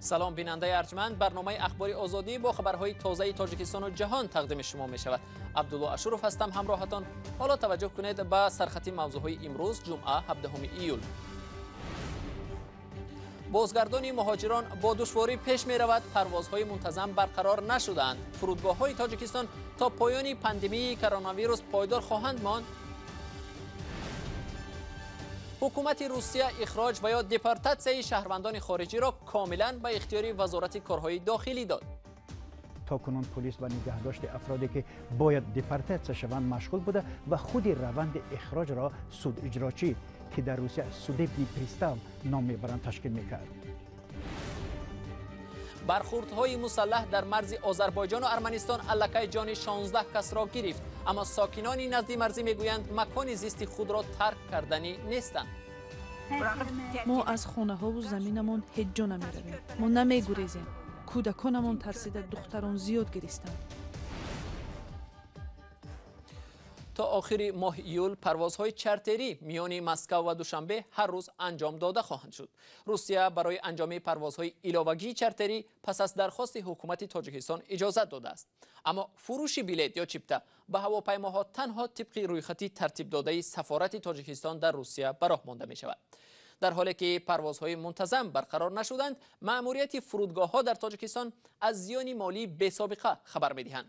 Салом, бинандаи арҷманд. Барномаи Ахбори Озодӣ бо хабарҳои тозаи Тоҷикистону ҷаҳон тақдими шумо мешавад. Абдулло Ашуров ҳастам ҳамроҳатон. Ҳоло таваҷҷӯҳ кунед ба сархати мавзӯъҳои имрӯз, ҷумъа, 17 июл. Бозгардони муҳоҷирон бо душворӣ пеш меравад, парвозҳои мунтазам барқарор нашудаанд. Фурудгоҳҳои Тоҷикистон то поёни пандемияи коронавирус пойдор хоҳанд монд. Ҳукумати Русия ихроҷ ва ё депортатсияи шаҳрвандони хориҷиро комилан ба ихтиёри Вазорати корҳои дохилӣ дод. То кунун полис ба нигаҳдошти афроде ки бояд депортатсия шаванд машғул буда ва худи раванди ихроҷро судиҷрочӣ, ки дар Русия судебный пристав ном мебаранд, ташкил мекард. Бархурдҳои мусаллаҳ дар марзи Озарбойҷону Арманистон аллакай ҷони 16 касро гирифт, аммо сокинони назди марзӣ мегӯянд, макони зисти худро тарк карданӣ нестанд. Мо аз хонаҳову заминамон ҳеҷ ҷо намеравем. Мо намегурезем. Кӯдаконамон тарсида, духтарон зиёд гиристанд. То охири моҳи июл парвозҳои чартерӣ миёни Москав ва Душанбе ҳар рӯз анҷом дода хоҳанд шуд. Русия барои анҷоми парвозҳои иловагии чартерӣ пас аз дархости ҳукумати Тоҷикистон иҷозат додааст, аммо фурӯши билет ё чипта ба ҳавопаймоҳо танҳо тибқи рӯйхати тартибдодаи сафорати Тоҷикистон дар Русия ба роҳ монда мешавад. Дар ҳоле ки парвозҳои мунтазам барқарор нашуданд, маъмурияти фурудгоҳҳо дар Тоҷикистон аз зиёни молии бесобиқа хабар медиҳанд.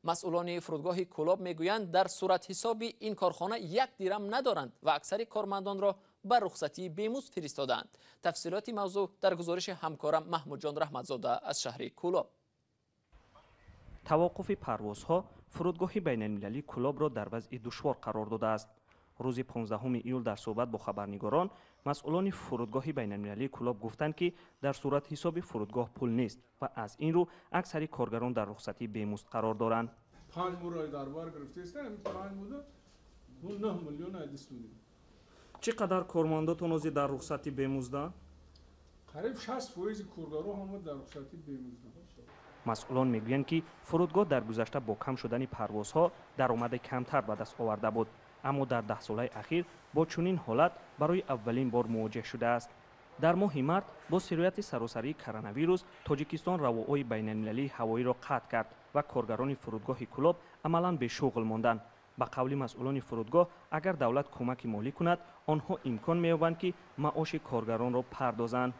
Масъулони фурудгоҳи Кӯлоб мегӯянд, дар суратҳисоби ин корхона як дирам надоранд ва аксари кормандонро ба рухсатии бемузд фиристодаанд. Тафсилоти мавзӯъ дар гузориши ҳамкорам Маҳмудҷон Раҳматзода аз шаҳри Кӯлоб. Тавоқуфи парвозҳо фурудгоҳи байналмилалии Кӯлобро дар вазъи душвор қарор додааст. Рӯзи 15 июл дар суҳбат бо хабарнигорон масъулони фурудгоҳи байналмилалии Кӯлоб гуфтанд, ки дар суратҳисоби фурудгоҳ пул нест ва аз ин рӯ аксари коргарон дар рухсатии бемузд қарор доранд. 5 моҳро дар бар гирифтаистем, 5 моҳда 9 миллион айдист будем. Чӣ қадар кормандотон ҳозир дар рухсати бемузданд? Қариб 60 фоизи коргаро ҳама дар рухсати бемузданд. Масъулон мегӯянд, ки фурудгоҳ дар гузашта бо кам шудани парвозҳо даромади камтар ба даст оварда буд, аммо дар даҳсолаи ахир бо чунин ҳолат барои аввалин бор мувоҷеҳ шудааст. Дар моҳи март бо сирояти саросарии коронавирус Тоҷикистон равоҳои байналмилалии ҳавоиро қатъ кард ва коргарони фурудгоҳи Кӯлоб амалан бешуғл монданд. Ба қавли масъулони фурудгоҳ, агар давлат кӯмаки молӣ кунад, онҳо имкон меёбанд, ки маоши коргаронро пардозанд.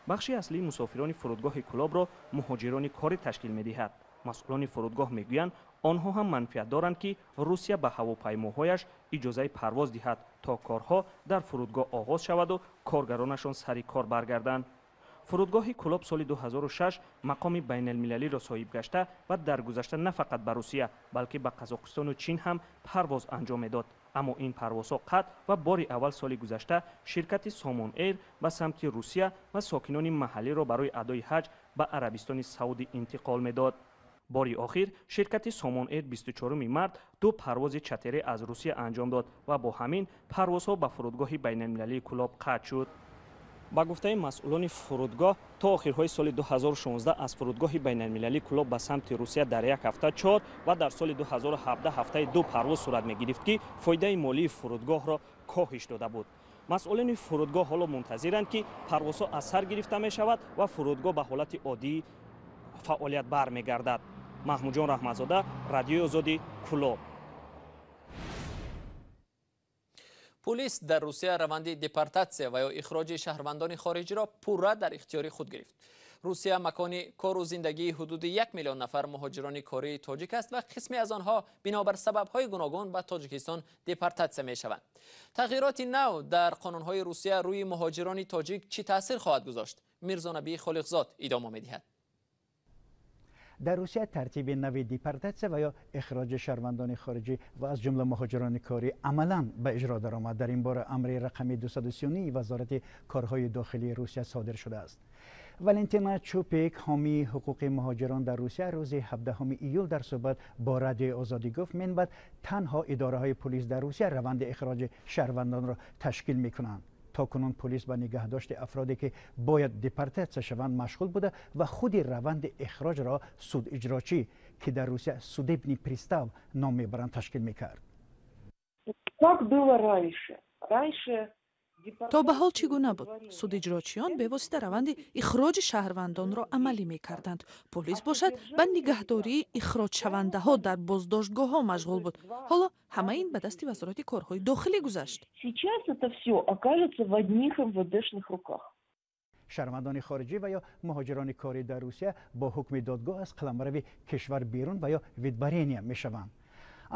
Бахши аслии мусофирони фурудгоҳи Кӯлобро муҳоҷирони корӣ ташкил медиҳад. Масъулони фурудгоҳ мегӯянд, онҳо ҳам манфиат доранд, ки Русия ба ҳавопаймоҳояш иҷозаи парвоз диҳад, то корҳо дар фурудгоҳ оғоз шаваду коргаронашон сари кор баргарданд. Фурудгоҳи Кӯлоб соли 2006 мақоми байналмилалиро соҳиб гашта ва дар гузашта на фақат ба Русия, балки ба Қазоқистону Чин ҳам парвоз анҷом медод, аммо ин парвозҳо қатъ ва бори аввал соли гузашта ширкати Сомон Эйр ба самти Русия ва сокинони маҳаллиро барои адои ҳаҷ ба Арабистони Саудӣ интиқол медод. Бори охир ширкати Сомон Эйр 24 март ду парвози чартерӣ аз Русия анҷом дод ва бо ҳамин парвозҳо ба фурудгоҳи байналмилалии Кӯлоб қатъ шуд. Ба гуфтаи масъулони фурудгоҳ, то охирҳои соли 2016 аз фурудгоҳи байналмилалии Кӯлоб ба самти Русия дар як ҳафта чор ва дар соли 2017 ҳафтаи ду парвоз сурат мегирифт, ки фоидаи молии фурудгоҳро коҳиш дода буд. Масъулони фурудгоҳ ҳоло мунтазиранд, ки парвозҳо аз сар гирифта мешавад ва фурудгоҳ ба ҳолати оддии фаъолият бармегардад. Маҳмудҷон Раҳматзода, Радиои Озодӣ, Кӯлоб. Пулис дар Русия раванди депортатсия ва ё ихроҷи шаҳрвандони хориҷиро пурра дар ихтиёри худ гирифт. Русия макони кору зиндагии ҳудуди 1 миллион нафар муҳоҷирони кории тоҷик аст ва қисме аз онҳо бинобар сабабҳои гуногун ба Тоҷикистон депортатсия мешаванд. Тағйироти нав дар қонунҳои Русия рӯи муҳоҷирони тоҷик чӣ таъсир хоҳад гузошт? Мирзонабии Холиқзод идома медиҳад. Дар Русия тартиби нави депортатсия ва ё ихроҷи шаҳрвандони хориҷӣ ва аз ҷумла муҳоҷирони корӣ амалан ба иҷро даромад. Дар ин бора амри рақами 239 Вазорати корҳои дохилии Русия содир шудааст. Валентина Чупик, ҳомии ҳуқуқи муҳоҷирон дар Русия, рӯзи 17 июл дар суҳбат бо Радиои Озодӣ гуфт, минбаъд танҳо идораҳои пулис дар Русия раванди ихроҷи шаҳрвандонро ташкил мекунанд. То кунун полис ба нигаҳдошти афроде ки бояд депортатсия шаванд машғул буда ва худи раванди ихроҷро судиҷрочӣ, ки дар Русия судебный пристав ном мебаранд, ташкил мекард. Как было раньше? Раньше То ба ҳол чӣ гуна буд? Судиҷрочиён бевосита раванди ихроҷи шаҳрвандонро амалӣ мекарданд. Полис бошад, ба нигаҳдории ихроҷшавандаҳо дар боздоштгоҳҳо машғул буд. Ҳоло ҳама ин ба дасти Вазорати корҳои дохилӣ гузашт. Сейчас это все окажется в одних МВДшных руках. Шаҳрвандони хориҷӣ ва ё муҳоҷирони корӣ дар Русия бо ҳукми додгоҳ аз қаламрави кишвар берун ва ё выдворения мешаванд.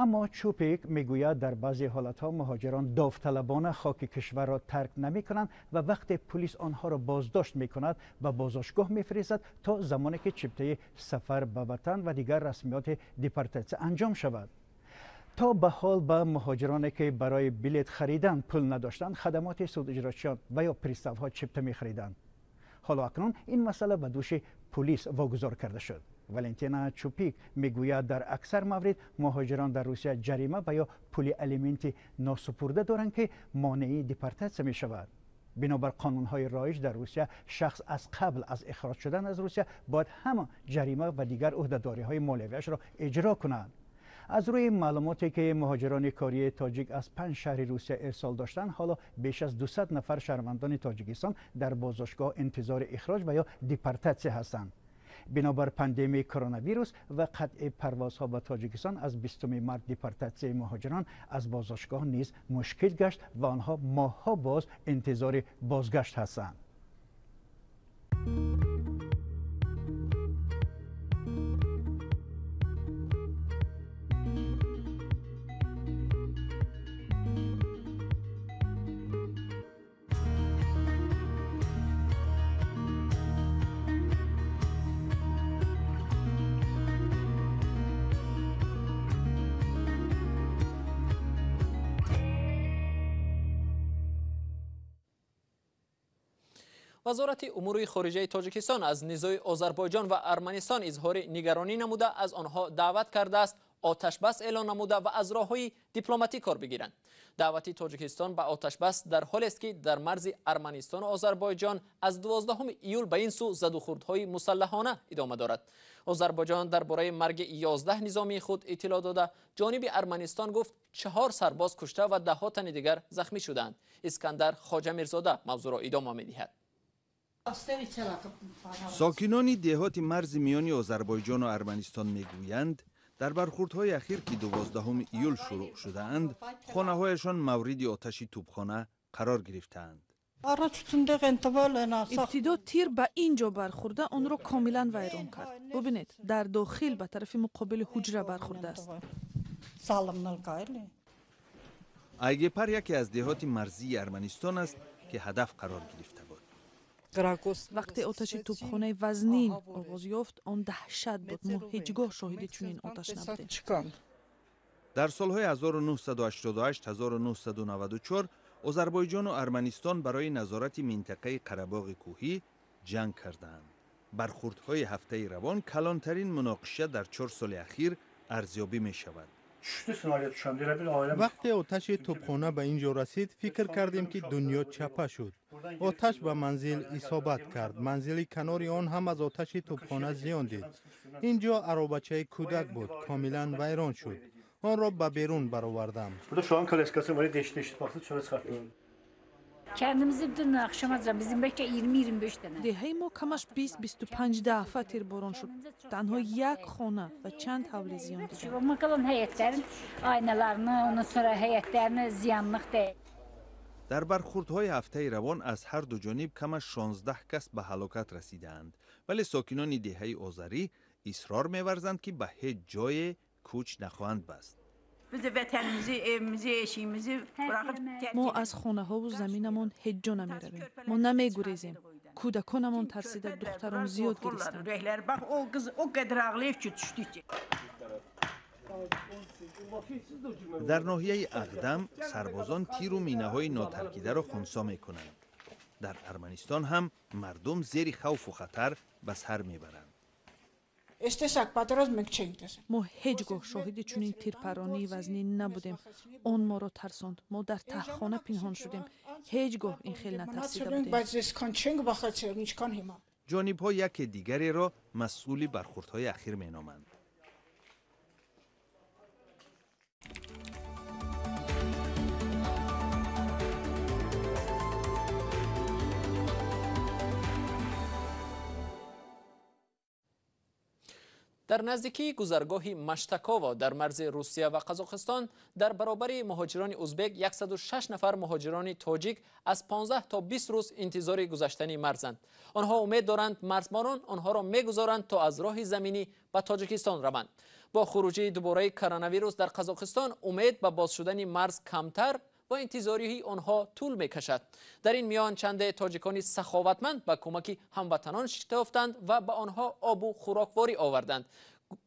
Аммо Чупик мегӯяд, дар баъзе ҳолатҳо муҳоҷирон довталабона хоки кишварро тарк намекунанд ва вақте пулис онҳоро боздошт мекунад, ба боздоштгоҳ мефиристад то замоне ки чиптаи сафар ба ватан ва дигар расмиёти депортатсия анҷом шавад. То ба ҳол ба муҳоҷироне ки барои билет харидан пул надоштанд, хадамоти судиҷрочиён ва ё приставҳо чипта мехариданд. Ҳоло акнун ин масъала ба дӯши пулис вогузор карда шуд. Валентина Чупик мегӯяд, дар аксар маврид муҳоҷирон дар Русия ҷарима ва ё пули алименти носупурда доранд, ки монеи депортатсия мешавад. Бинобар қонунҳои роиҷ дар Русия, шахс аз қабл аз ихроҷ шудан аз Русия бояд ҳама ҷарима ва дигар ӯҳдадориҳои молиявиашро иҷро кунад. Аз рӯи маълумоте ки муҳоҷирони кории тоҷик аз 5 шаҳри Русия ирсол доштанд, ҳоло беш аз 200 нафар шаҳрвандони Тоҷикистон дар боздоштгоҳ интизори ихроҷ ва ё депортатсия ҳастанд. Бинобар пандемияи коронавирус ва қатъи парвозҳо ба Тоҷикистон аз 20 март депортатсияи муҳоҷирон аз боздоштгоҳ низ мушкил гашт ва онҳо моҳҳо боз интизори бозгашт ҳастанд. Вазорати умури хориҷаи Тоҷикистон аз низои Озарбойҷон ва Арманистон изҳори нигаронӣ намуда, аз онҳо даъват кардааст оташбас эълон намуда ва аз роҳҳои дипломатӣ кор бигиранд. Даъвати Тоҷикистон ба оташбас дар ҳолест, ки дар марзи Арманистону Озарбойҷон аз 12 июл ба ин сӯ задухӯрдҳои мусаллаҳона идома дорад. Озарбойҷон дар бораи марги 11 низомии худ иттилоъ дода, ҷониби Арманистон гуфт, 4 сарбоз кушта ва даҳҳо тани дигар захмӣ шуданд. Искандар Хоҷамирзода мавзӯъро идома медиҳад. Сокинони деҳоти марзи миёни Озарбойҷону Арманистон мегӯянд, дар бархӯрдҳои ахир, ки 12 июл шурӯъ шудаанд, хонаҳояшон мавриди оташи тӯбхона қарор гирифтаанд. Ибтидо тир ба ин ҷо бархӯрда, онро комилан вайрон кард. Бубинед, дар дохил ба тарафи муқобили ҳуҷра бархӯрдааст. Айгепар яке аз деҳоти марзии Арманистон аст, ки ҳадаф қарор гирифта буд. Вақте оташи тӯбхонаи вазнин оғоз ёфт, он даҳшат буд. Мо ҳеҷ гоҳ шоҳиди чунин оташ набудем. Дар солҳои 1988-1994 Озарбойҷону Арманистон барои назорати минтақаи Қарабоғи кӯҳӣ ҷанг карданд. Бархӯрдҳои ҳафтаи равон калонтарин муноқиша дар 4 соли ахир арзёбӣ мешавад. Вақте оташи тӯбхона ба ин ҷо расид, фикр кардем, ки дунё чапа шуд. Оташ ба манзил исобат кард. Манзили канори он ҳам аз оташи тӯбхона зиён дид. Ин ҷо аробачаи кӯдак буд, комилан вайрон шуд. Онро ба берун баровардам. Деҳаи мо камаш 20-25 дафъа тирборон шуд. Танҳо як хона ва чанд ҳавли зиён диданд. Дар бархӯрдҳои ҳафтаи равон аз ҳар ду ҷониб камаш 16 кас ба ҳалокат расидаанд, вале сокинони деҳаи озарӣ исрор меварзанд, ки ба ҳеҷ ҷое кӯч нахоҳанд баст. Мо аз хонаҳову заминамон ҳеҷ ҷо намеравем. Мо намегурезем. Кӯдаконамон тарсида, духтарон зиёд гиристанд. Дар ноҳияи Ағдам сарбозон тиру минаҳои нотаркидаро хунсо мекунанд. Дар Арманистон ҳам мардум зери хавфу хатар ба сар мебаранд. Мо ҳеҷ гоҳ шоҳиди чунин тирпаронии вазнин набудем. Он моро тарсонд. Мо дар таҳхона пинҳон шудем. Ҳеҷ гоҳ ин хел натарсида будем. Ҷонибҳо яке дигареро масъули бархӯрдҳои ахир меноманд. Дар наздикии гузаргоҳи Маштаково дар марзи Русия ва Қазоқистон дар баробари муҳоҷирони узбек 106 нафар муҳоҷирони тоҷик аз 15 то 20 рӯз интизори гузаштани марзанд. Онҳо умед доранд, марзбонон онҳоро мегузоранд, то аз роҳи заминӣ ба Тоҷикистон раванд. Бо хуруҷии дубораи коронавирус дар Қазоқистон умед ба боз шудани марз камтар ва интизории онҳо тӯл мекашад. Дар ин миён чанде тоҷикони саховатманд ба кӯмаки ҳамватанон шитофтанд ва ба онҳо обу хӯрокворӣ оварданд.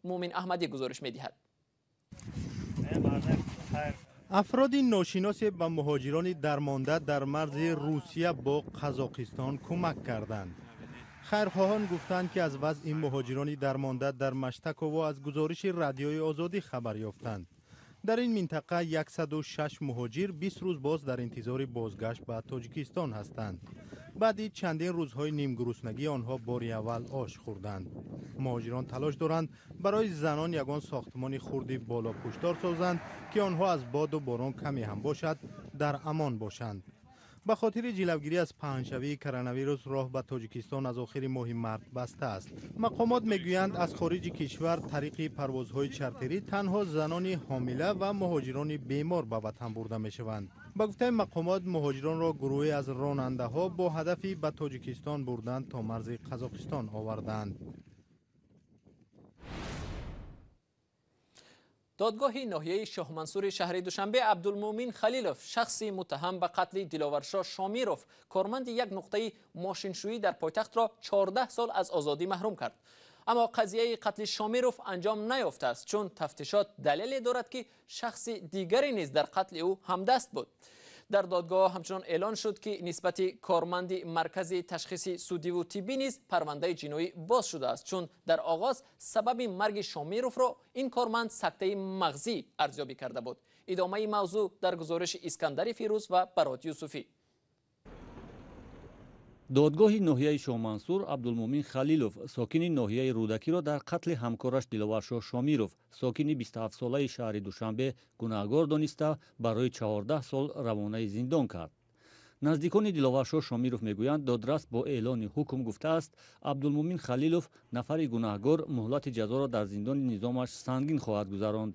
Муъмин Аҳмадӣ гузориш медиҳад. Афроди ношиносе ба муҳоҷирони дармонда дар марзи Русия бо Қазоқистон кӯмак карданд. Хайрхоҳон гуфтанд, ки аз вазъи муҳоҷирони дармонда дар Маштаково аз гузориши Радиои Озодӣ хабар ёфтанд. Дар ин минтақа 106 муҳоҷир 20 рӯз боз дар интизори бозгашт ба Тоҷикистон ҳастанд. Баъди чандин рӯзҳои нимгуруснагӣ онҳо бори аввал ош хӯрданд. Муҳоҷирон талош доранд, барои занон ягон сохтмони хурди болопӯштор созанд, ки онҳо аз боду борон каме ҳам бошад дар амон бошанд. Ба хотири ҷилавгирӣ аз паҳншавии коронавирус роҳ ба Тоҷикистон аз охири моҳи март баста аст. Мақомот мегӯянд, аз хориҷи кишвар тариқи парвозҳои чартерӣ танҳо занони ҳомила ва муҳоҷирони бемор ба ватан бурда мешаванд. Ба гуфтаи мақомот, муҳоҷиронро гурӯҳе аз ронандаҳо бо ҳадафи ба Тоҷикистон бурдан то марзи Қазоқистон овардаанд. Додгоҳи ноҳияи Шоҳмансури шаҳри Душанбе Абдулмӯмин Халилов, шахси муттаҳам ба қатли Диловаршоҳ Шомиров, корманди як нуқтаи мошиншӯӣ дар пойтахтро 14 сол аз озодӣ маҳрум кард. Аммо қазияи қатли Шомиров анҷом наёфтааст, чун тафтишот далеле дорад, ки шахси дигаре низ дар қатли ӯ ҳамдаст буд. Дар додгоҳ ҳамчунон эълон шуд, ки нисбати корманди маркази ташхиси судиву тиббӣ низ парвандаи ҷиноӣ боз шудааст, чун дар оғоз сабаби марги Шомировро ин корманд сактаи мағзӣ арзёбӣ карда буд. Идомаи мавзӯъ дар гузориши Искандари Фирӯз ва Барот Юсуфӣ. Додгоҳи ноҳияи Шоҳмансур Абдулмӯмин Халилов, сокини ноҳияи Рӯдакиро дар қатли ҳамкораш Диловаршоҳ Шомиров, сокини 27-солаи шаҳри Душанбе, гунаҳгор дониста, барои 14 сол равонаи зиндон кард. Наздикони Диловаршоҳ Шомиров мегӯянд, додрас бо эълони ҳукм гуфтааст, Абдулмӯмин Халилов, нафари гунаҳгор, муҳлати ҷазоро дар зиндони низомаш сангин хоҳад гузаронд.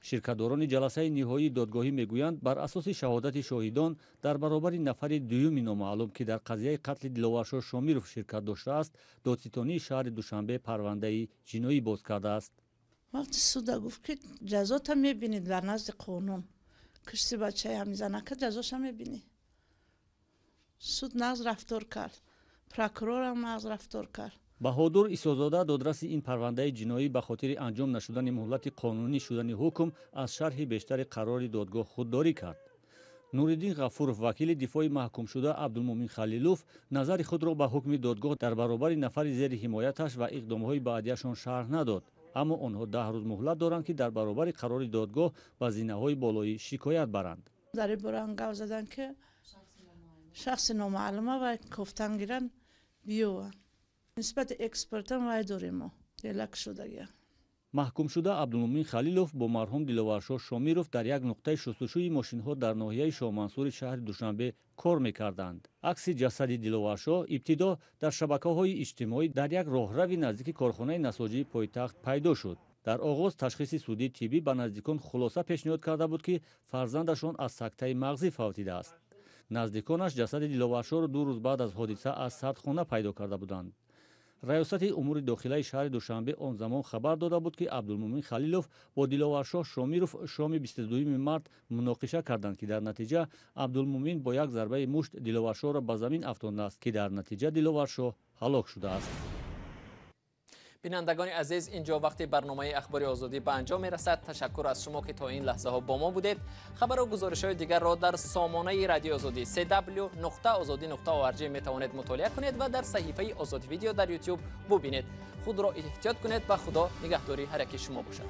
Ширкатдорони ҷаласаи ниҳоии додгоҳӣ мегӯянд, бар асоси шаҳодати шоҳидон дар баробари нафари дуюми номаълум, ки дар қазияи қатли Диловаршоҳ Шомиров ширкат доштааст, додситонии шаҳри Душанбе парвандаи ҷиноӣ боз кардааст. Вақти суда гуфт, ки ҷазота мебинед дар назди қонун, кишти бачаи ҳамизанака ҷазоша мебинӣ. Суд нағз рафтор кард, прокурорам нағз рафтор кард. Баҳодур Исозода, додраси ин парвандаи ҷиноӣ, ба хотири анҷом нашудани муҳлати қонунӣ шудани ҳукм аз шарҳи бештари қарори додгоҳ худдорӣ кард. Нуриддин Ғафуров, вакили дифои маҳкумшуда Абдулмӯмин Халилов, назари худро ба ҳукми додгоҳ дар баробари нафари зери ҳимояташ ва иқдомҳои баъдияшон шарҳ надод. Аммо онҳо 10 рӯз муҳлат доранд, ки дар баробари қарори додгоҳ ба зинаҳои болоӣ шикоят баранд. Дар ин бора гап заданд, ки шахси номаълума ва кофтан гиранд, биёванд. Нисбати экспортам вай дорем мо елак шудагия. Маҳкумшуда Абдулмӯмин Халилов бо марҳум Диловаршоҳ Шомиров дар як нуқтаи шустушӯи мошинҳо дар ноҳияи Шоҳмансури шаҳри Душанбе кор мекарданд. Акси ҷасади Диловаршоҳ ибтидо дар шабакаҳои иҷтимоӣ дар як роҳрави наздики корхонаи насоҷии пойтахт пайдо шуд. Дар оғоз ташхиси судии тиббӣ ба наздикон хулоса пешниҳод карда буд, ки фарзандашон аз сактаи мағзӣ фавтидааст. Наздиконаш ҷасади Диловаршоҳро 2 рӯз баъд аз ҳодиса аз сардхона пайдо карда буданд. Раёсати умури дохилаи шаҳри Душанбе он замон хабар дода буд, ки Абдулмӯмин Халилов бо Диловаршоҳ Шомиров шоми 22 март муноқиша карданд, ки дар натиҷа Абдулмӯмин бо як зарбаи мушт Диловаршоҳро ба замин афтондааст, ки дар натиҷа Диловаршоҳ ҳалок шудааст. Бинандагони азиз, инҷо вақти барномаи Ахбори Озодӣ ба анҷом мерасад. Ташаккур аз шумо, ки то ин лаҳзаҳо бо мо будед. Хабару гузоришҳои дигарро дар сомонаи Радиои Озодӣ cw.ozodi.org метавонед мутолиа кунед ва дар саҳифаи Озодӣ видео дар YouTube бубинед. Худро эҳтиёт кунед ва Худо нигаҳдори ҳар яки шумо бошад.